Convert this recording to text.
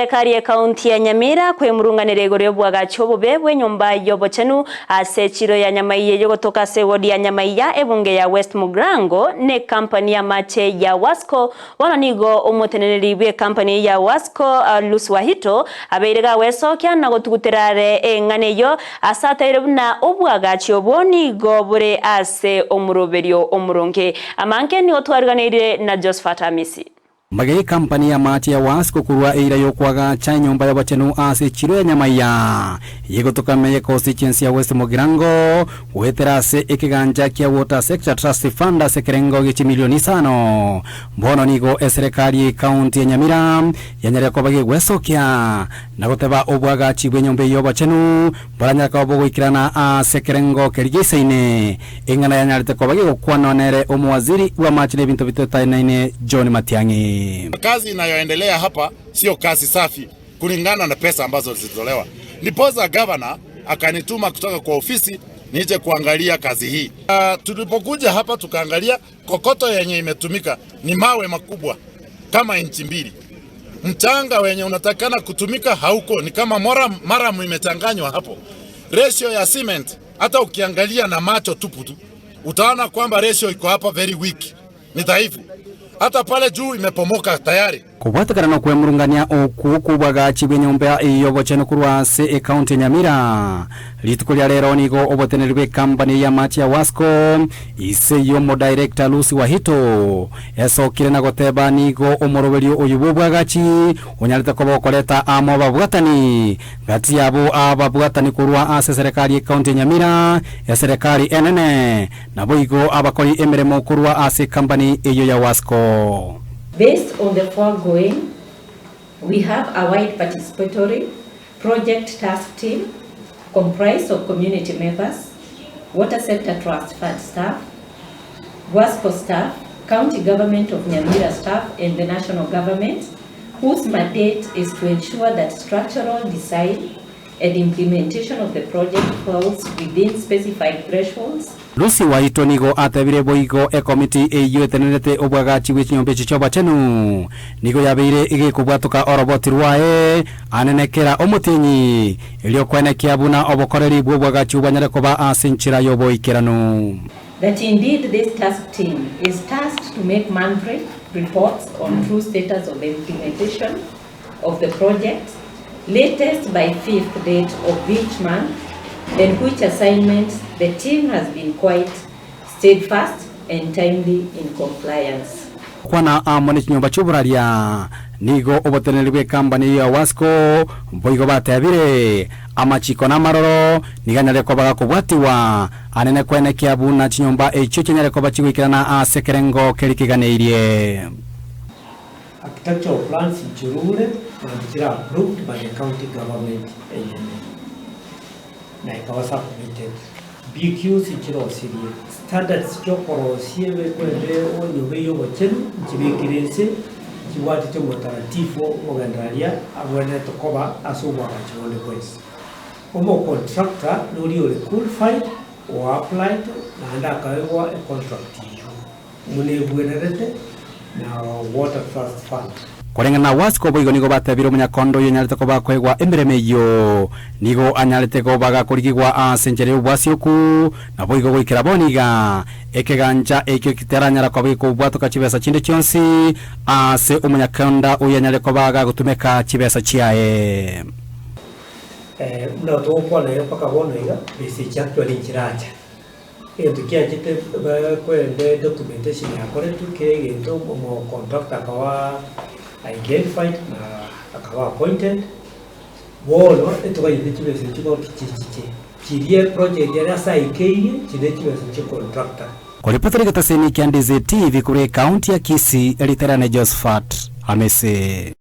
Eserekari y'Ekaunti ya Nyamira kwemurunganera igoro y'obwagachi obobe bw'enyomba y'obochenu ase echiro ya Nyamaiya eyogotoka ase ewodi ya Nyamaiya ebunge ya West Mugirango n'ekampani y'amache ya Wasco. Bono nigo omoteneneri bw'ekampani eyio ya Wasco Lucy Wahito abeire gagwesokia na gotugutera are eng'ana eyio ase ateire buna obwagachi obwo nigo bore ase omoroberio omoronge. Amange nigo twariganeirie na Josephat Amisi. Mbage ekampani y'amache ya Wasco korwa eira y'okoagacha enyomba y'obochenu ase echiro ya Nyamaiya yegotoka ime y'econstituency ya West Mugirango goetera ase ekegancha kia Water Sector Trust Fund ase ekerengo gie chimilioni isano. Bono nigo eserekari y'ecounty ya Nyamira yanyarire koba gegwesokia na goteba obwagachi bw'enyomba eyio y'obochenu boranyare koba bogoikerana ase ekerengo keria geisaine. Eng'ana yanyarete koba gegokwanwa nere omowaziri bw'amache na ebinto bitetainaine John Matiang'i. Kazi inayoendelea hapa sio kazi safi kulingana na pesa ambazo zilitolewa. Ndiposa gavana akanituma kutoka kwa ofisi nije kuangalia kazi hii. Tulipokuja hapa tukaangalia kokoto yenye imetumika ni mawe makubwa kama inchi mbili. Mchanga wenye unatakana kutumika hauko, ni kama maramu imechanganywa hapo. Ratio ya cement hata ukiangalia na macho tupu tu utaona kwamba ratio iko hapa very weak, ni dhaifu. Hata pale juu imepomoka tayari. Kobwatekana nokwemurungania okwo kw'obwagachi bw'enyomba y'obochenu korwa ase ekaunti ya Nyamira, rituko ria rero nigo oboteneneri bw'ekampani y'amache ya Wasco ise y'omodirector Lucy Wahito esokire na goteba nigo omoroberio oyo bw'obwagachi onyarete koba okoreta amo ababwatani Gati yabo ababwatani korwa ase eserekari y'Ekaunti ya Nyamira, eserekari enene, naboigo abakori emeremo korwa ase ekampani eyio ya Wasco. Based on the foregoing, we have a wide participatory project task team comprised of community members, Water Sector Trust Fund staff, Wasco staff, County Government of Nyamira staff and the national government whose mandate is to ensure that structural design and implementation of the project falls within specified thresholds. Lucy Waito nigo atebire boigo ekomiti eyio etenenerete obwagachi bwe chinyomba echi chi'obochenu nigo yabeire egekobwatoka oroboti rwaye anene kera omotienyi, erio koenekia buna obokoreri bw'obwagachi bwanyare koba ase enchera y'oboikeranu. That indeed this task team is tasked to make monthly reports on true status of the implementation of the project, latest by fifth date of each month, and which assignment the team has been quite steadfast and timely in compliance. Kwana amo ne chinyomba chi'oboraria, nigo oboteneneri bw'ekambani ya Wasco boigo batebire, Amachiko namaroro nigo anyare koba gakobwatigwa Anene kwenekia buna chinyomba echio chinyare koba chigoikerana ase ekerengo keria keganeirie. Architectural plans nchirure naende chire approved by the county government enyene na ekaba submitted. BQs nchirosirie, standards chiokorosia ebekwende enyomba eywo obochenu nchibekire inse nchibwatete omotaratifu omogendereria abwenerete koba ase oboagachi bonde bwensi. Omocontractor noria ore qualified, oapplied naende akaegwa econtract eyio buna ebwenerete na Water Trust Fund. Koreng'ana na Wasco boigo nigo batebire omonyakondo oyio onyarete koba akoegwa emeremo eyio nigo anyarete koba gakorigigwa ase enchera y'obwasioku naboigo goikera bono iga ekegancha ekio kitaranyara koba gekobwatoka chibesa chinde chionsi ase omonyakonda oyio anyare koba gagotumeka chibesa chiaye. Buna togokwana iga mpaka bono iga, besa echi actually nchiracha. Egento kiachete bakorende documentation yakoretwe kera egento omo contractor akaba identified na akaba appointed, bono etoganyete chibesa echi bono chichiche, chiria eproject ere ase aikeirie chiria chibesa chia contractor. Koripotera egetaseni kia Ndizi TV korwa ekaunti ya Kisii, Riterane Josephat Amisi.